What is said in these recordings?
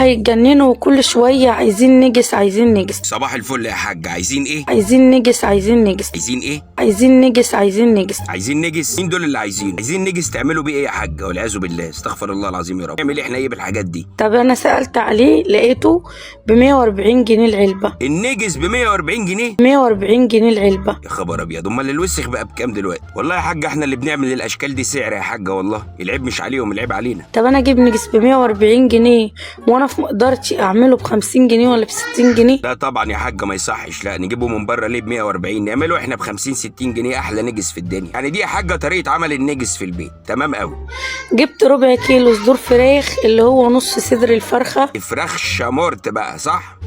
هيتجننوا وكل شوية عايزين نجس عايزين نجس. صباح الفل يا حاج. عايزين ايه؟ عايزين نجس عايزين نجس. عايزين ايه؟ عايزين نجس عايزين نجس. عايزين نجس؟ مين دول اللي عايزين؟ عايزين نجس تعملوا بيه ايه يا حاج؟ والعياذ بالله، استغفر الله العظيم يا رب. نعمل احنا ايه بالحاجات دي؟ طب انا سألت عليه لقيته ب140 جنيه العلبة. النجس ب 140 جنيه؟ 140 جنيه العلبة. يا خبر ابيض، امال الوسخ بقى بكام دلوقتي؟ والله يا حاج احنا اللي بنعمل الاشكال دي سعر يا حاجة، والله العيب مش عليهم، العيب علينا. طب انا اجيب نجس ب140 جنيه وانا في مقدرتي اعمله ب50 جنيه ولا ب60 جنيه؟ لا طبعا يا حاجة ما يصحش، لا نجيبه من بره ليه ب 140؟ نعمله احنا ب 50 60 جنيه احلى نجس في الدنيا. يعني دي يا حاجة طريقه عمل النجس في البيت. تمام قوي. جبت ربع كيلو صدور فراخ اللي هو نص صدر الفرخة، فراخ شامورت بقى صح؟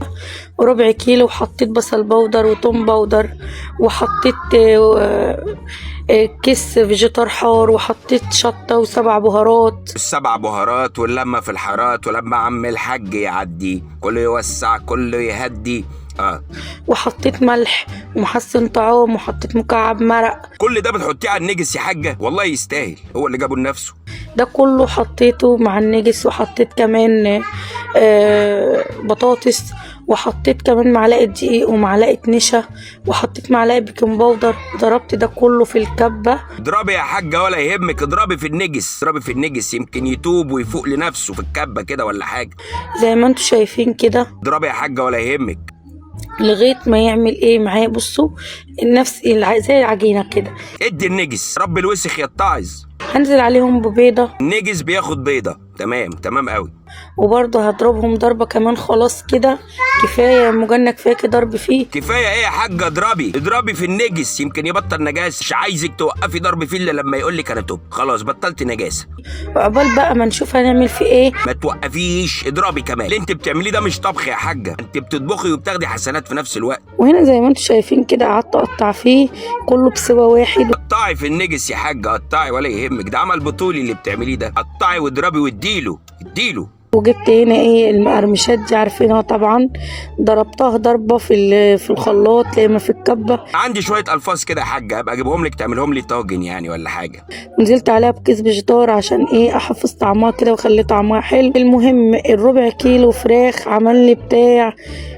وربع كيلو، وحطيت بصل بودر وتوم بودر، وحطيت كيس فيجيتار حار، وحطيت شطة وسبع بهارات. السبع بهارات واللمه في الحارات، ولما عم الحاج يعدي كله يوسع كله يهدي. وحطيت ملح ومحسن طعام، وحطيت مكعب مرق. كل ده بتحطيه على النجس يا حاجة؟ والله يستاهل، هو اللي جابه لنفسه. ده كله حطيته مع النجس، وحطيت كمان بطاطس، وحطيت كمان معلقة دقيق ومعلقة نشا، وحطيت معلقة baking powder. ضربت ده كله في الكبة. اضربي يا حاجة ولا يهمك، اضربي في النجس، اضربي في النجس، يمكن يتوب ويفوق لنفسه في الكبة كده ولا حاجة. زي ما انتوا شايفين كده. اضربي يا حاجة ولا يهمك لغاية ما يعمل ايه معايا. بصوا النفس زي العجينة كده. ادي النجس، رب الوسخ يتعظ. هنزل عليهم ببيضة. النجس بياخد بيضة. تمام تمام قوي. وبرضه هضربهم ضربة كمان. خلاص كده كفاية يا مجنة، كفاية كده ضرب فيه. كفاية ايه يا حاجة؟ اضربي اضربي في النجس يمكن يبطل نجاسة. مش عايزك توقفي ضرب فيه الا لما يقول لك انا توب خلاص بطلت نجاسة. وعقبال بقى ما نشوف هنعمل فيه ايه. ما توقفيش، اضربي كمان. اللي انت بتعمليه ده مش طبخ يا حاجة، انت بتطبخي وبتاخدي حسنات في نفس الوقت. وهنا زي ما انتم شايفين كده قعدت اقطع فيه كله بسوى واحد. قطعي في النجس يا حاجة، قطعي ولا يهمك، ده عمل بطولي اللي بتعمليه ده. قطعي واضربي واديله اديله. وجبت هنا ايه المقرمشات دي عارفينها طبعا، ضربتها ضربه في الخلاط لما في الكبه. عندي شوية الفاظ كده يا حاجة ابقى اجيبهم لك تعملهم لي طاجن يعني ولا حاجة. ونزلت عليها بكيس فيجيتار عشان ايه احفظ طعمها كده واخلي طعمها حلو. المهم الربع كيلو فراخ عمل لي بتاع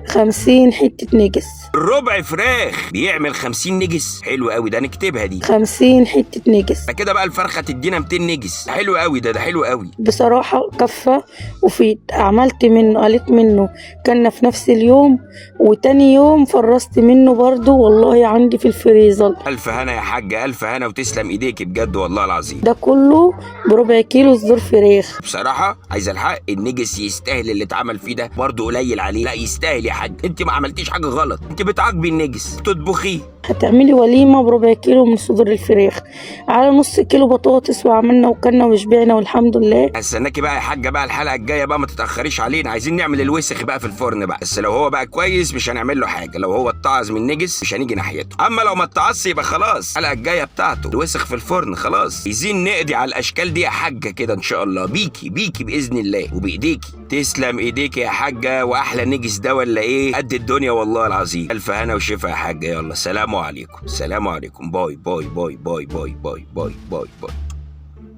50 حتة نجس. الربع فراخ بيعمل 50 نجس؟ حلو قوي ده، نكتبها دي. 50 حتة نجس. كده بقى الفرخه تدينا 200 نجس. حلو قوي ده، ده حلو قوي بصراحة. كفه وفيت. عملت منه قلت منه كنا في نفس اليوم، وتاني يوم فرست منه برضو والله عندي في الفريزر. الف هنا يا حاجة، الف هنا، وتسلم ايديك بجد والله العظيم. ده كله بربع كيلو صدور فراخ. بصراحة عايز الحق، النجس يستاهل اللي اتعمل فيه ده، برضه قليل عليه. لا يستاهل يا حاج، انت ما عملتيش حاجة غلط، انت بتعاقبي النجس تطبخيه. هتعملي وليمة بربع كيلو من صدور الفراخ على نص كيلو بطاطس، وعملنا وكلنا وشبعنا والحمد لله. هستناكي بقى يا حاجة بقى الحلقة الجاية بقى، ما تتاخريش علينا، عايزين نعمل الوسخ بقى في الفرن بقى. بس لو هو بقى كويس مش هنعمل له حاجة، لو هو اتعظ من النجس مش هنيجي ناحيته، اما لو ما اتعظش يبقى خلاص الحلقة الجاية بتاعته الوسخ في الفرن. خلاص عايزين نقضي على الاشكال دي يا حاجة كده ان شاء الله، بيكي بيكي باذن الله وبايديكي. تسلم ايديك يا حاجة، واحلى نجس ده ولا ايه؟ قد الدنيا والله العظيم. الف هنا وشفا يا حاجة. يلا سلام عليكم، سلام عليكم، bye bye bye bye bye bye bye bye bye.